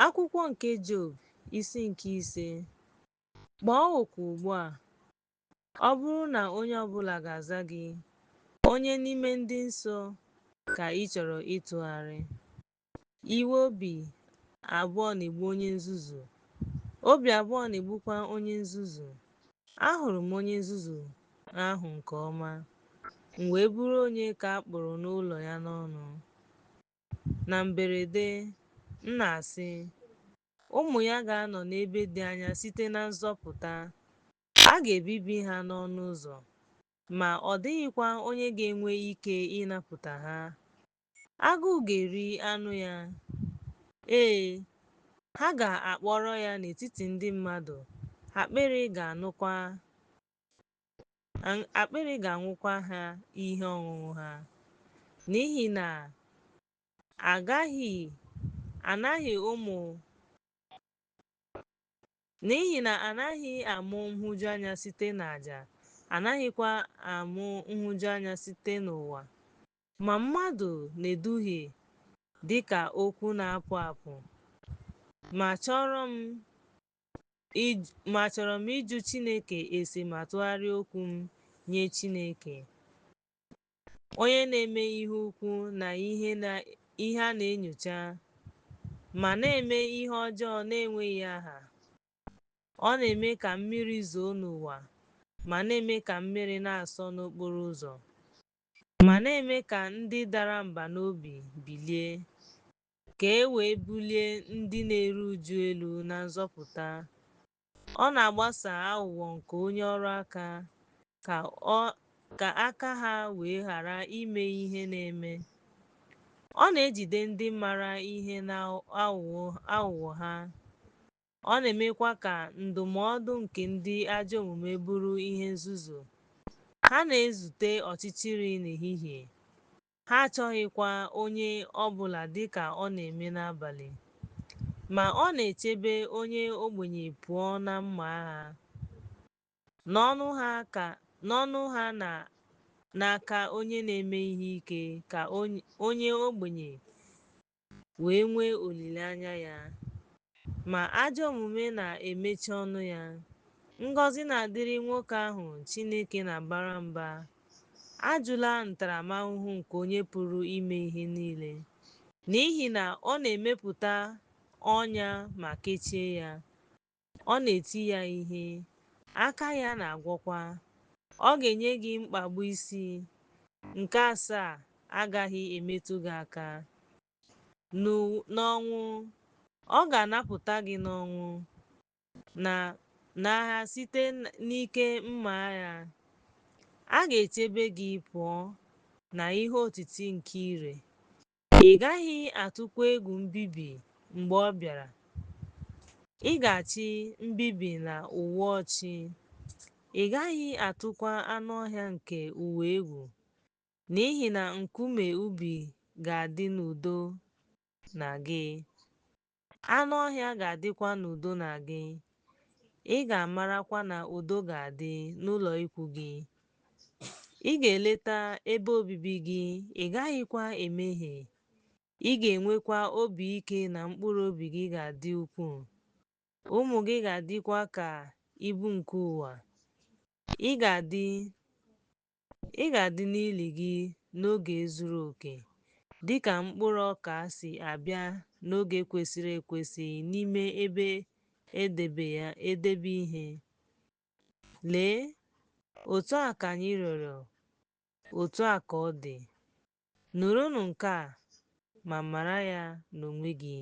Akwụkwọ nke Job, isi nke 5. Kpọọ oku ugbu a, ọ bụrụ na onye ọbụla ga-aza gị, onye n'ime ndị nsọ ka ị chọrọ ịtụgharị? Iwe obi abụọ na-egbu onye nzuzu, obi abụọ na-egbukwa onye nzuzu. Ahụrụ m onye nzuzu ahụ nke ọma, m wee bụrụ onye ka a kpụrụ n'ụlọ ya n'ọnụ. Na mberede, m na-asị, Ụmụ ya ga-anọ n'ebe dị anya site na nzọpụta, a ga-ebibi ha n'ọnụ ụzọ, ma ọ dịghịkwa onye ga-enwe ike ịnapụta ha. Agụụ ga-eri anụ ya, ee, ha ga-akpọrọ ya n'etiti ndị mmadụ, akpịrị ga-aṅụkwa ha ihe ọṅụṅụ ha, n'ihi na anaghị amụ nhụjuanya site n'aja, anaghịkwa amụ nhụjuanya site n'ụwa. Ma mmadụ na-eduhie dị ka okwu na-apụ apụ. Ma achọrọ m ịjụ Chineke ase ma tụgharịa okwu m nye Chineke, onye na-eme ihe ukwu na ihe a na-enyocha, ma na-eme ihe ọjọọ na-enweghị aha. Ọ na-eme ka mmiri zoo n'ụwa ma na-eme ka mmiri na-asọ n'okporo ụzọ, ma na-eme ka ndị dara mba n'obi bilie, ka e wee bulie ndị na-eru uju elu na nzọpụta. Ọ na-agbasa aghụghọ nke onye ọrụ aka, ka aka ha wee ghara ime ihe na-eme. Ọ na-ejide ndị maara ihe n'aghụghọ ha, ọ na-emekwa ka ndụmọdụ nke ndị ajọ omume bụrụ ihe nzuzu. Ha na-ezute ọchịchịrị n'ehihie, ha achọghịkwa onye ọ bụla dị ka ọ na-eme n'abalị. Ma ọ na-echebe onye ogbenye pụọ na mma agha, n'ọnụ ha na n'aka onye na-eme ihe ike, ka onye ogbenye wee nwee olileanya ya. Ma ajọ omume na-emechi ọnụ ya. Ngọzi na-adịrị nwoke ahụ Chineke na-abara mba. Ajụla ntaramahụhụ nke Onye pụrụ ime ihe niile, n'ihi na ọ na-emepụta ọnya ma kechie ya. Ọ na-eti ya ihe, aka ya na-agwọkwa. Ọ ga-enye gị mkpagbu isii, nke asaa agaghị emetụ gị aka. N'ọnwụ, ọ ga-anapụta gị n'ọnwụ, na n'agha site n'ike mma agha. A ga-echebe gị pụọ na ihe otiti nke ire. Ị gaghị atụkwa egwu mbibi mgbe ọ bịara. Ị ga-achị mbibi na ụwa ọchị. Ị gaghị atụkwa anụ ọhịa nke ụwa egwu, n'ihi na nkume ubi ga-adị n'udo na gị, anụ ọhịa ga-adịkwa n'udo na gị. Ị ga-amarakwa na udo ga-adị n'ụlọ ikwu gị. Ị ga-eleta ebe obibi gị, ị gaghịkwa emehie. Ị ga-enwekwa obi ike na mkpụrụ obi gị ga-adị ukwuu. Ụmụ gị ga-adịkwa ka ibu nke ụwa. Ị ga-adị n'ili gị n'oge zuru oke, dị ka mkpụrụ ọka si abịa n'oge kwesịrị ekwesị n'ime ebe edebe ihe. Lee, otu a ka anyị rịọrọ, otu a ka ọ dị. Nụrụnụ nke a ma mara ya n'onwe gị.